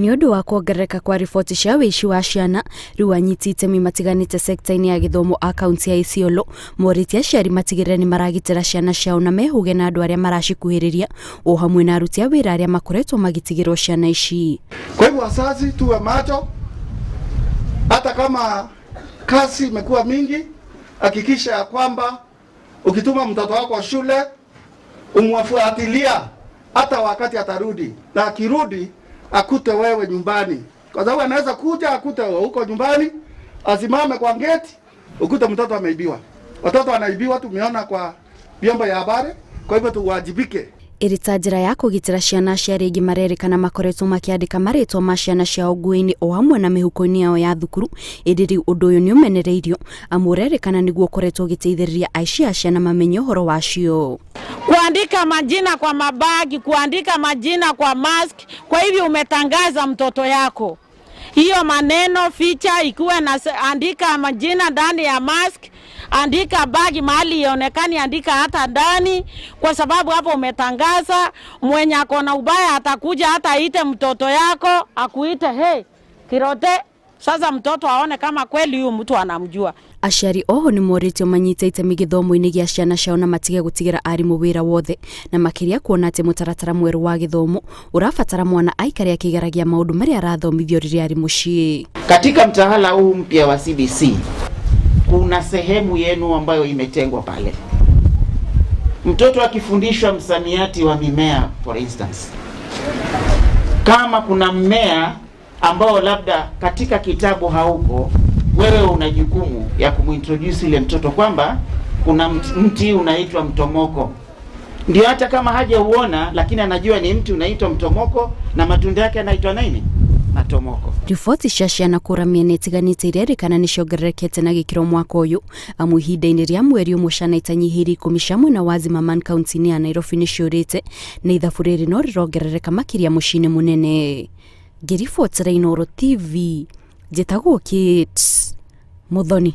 Nĩ ũndũ wa kuongerereka kwa riboti cia ũici wa ciana, rĩu anyiti itemi matiganĩte sekta-inĩ ya gĩthomo a kaunti ya Isiolo morĩtie aciari matigĩrĩre nĩ maragitĩra ciana ciao na mehũge na andũ arĩa maracikuhĩrĩria o hamwe na aruti a wĩra arĩa makoretwo magĩtigĩrwo ciana ici. Kwa hivyo wazazi, tuwe macho, hata kama kazi imekuwa mingi, hakikisha ya kwamba ukituma mtoto wako shule umwafuatilia hata wakati atarudi, na akirudi akute wewe nyumbani, kwa sababu anaweza kuja akute wewe huko nyumbani, asimame kwa geti, ukute mtoto ameibiwa. Watoto wanaibiwa, tumeona kwa vyombo ya habari. Kwa hivyo tuwajibike. Ĩrĩ ta njĩra ya kũgitĩra ciana, aciari aingĩ marerĩkana makoretwo makĩandĩka marĩtwa ma ciana ciao nguo-inĩ o hamwe na mĩhuko-inĩ yao ya thukuru. Ĩndĩ rĩu ũndũ ũyũ nĩ ũmenereirio, amu ũrerĩkana nĩguo ũkoretwo ũgĩteithĩrĩria aici a ciana mamenye ũhoro wacio. Kuandika majina kwa mabagi, kuandika majina kwa mask. Kwa hivyo umetangaza mtoto yako hiyo maneno ficha, ikiwa na andika majina ndani ya mask, andika bagi mahali ionekani, andika hata ndani, kwa sababu hapo umetangaza. Mwenye ako na ubaya atakuja hata aite mtoto yako, akuite, "Hey, Kirote." Sasa mtoto aone kama kweli huyu mtu anamjua. Aciari oho nĩ morĩtio manyite itemi gĩthomo-inĩ gĩa ciana ciao na matige gũtigĩra arimũ wĩra wothe, na makĩria kuona atĩ mũtaratara mwerũ wa gĩthomo ũrabatara mwana aikare akĩgeragia maũndũ marĩa arathomithio rĩrĩa arĩ mũciĩ. Katika mtaala huu mpya wa CBC kuna sehemu yenu ambayo imetengwa pale. Mtoto akifundishwa msamiati wa mimea, for instance, kama kuna mmea ambao labda katika kitabu hauko, wewe una jukumu ya kumuintroduce ile mtoto kwamba kuna mti unaitwa mtomoko. Ndio hata kama hajauona, lakini anajua ni mti unaitwa mtomoko na matunda yake yanaitwa nini? Matomoko. Riboti cia ciana kũra mĩena ĩtiganĩte irerĩkana nĩ ciongererekete na gĩkĩro mwaka ũyũ, amu ihinda-inĩ rĩa mweri ũmwe ciana itanyihĩire 10 cia mwena wa Zimmerman kaunti-inĩ ya Nairobi nĩ ciũrĩte, na ithabu rĩrĩ no rĩrongerereka makĩria mũciĩ-inĩ mũnene. Ngĩribotera Inooro TV, njĩtagwo Kate Muthoni.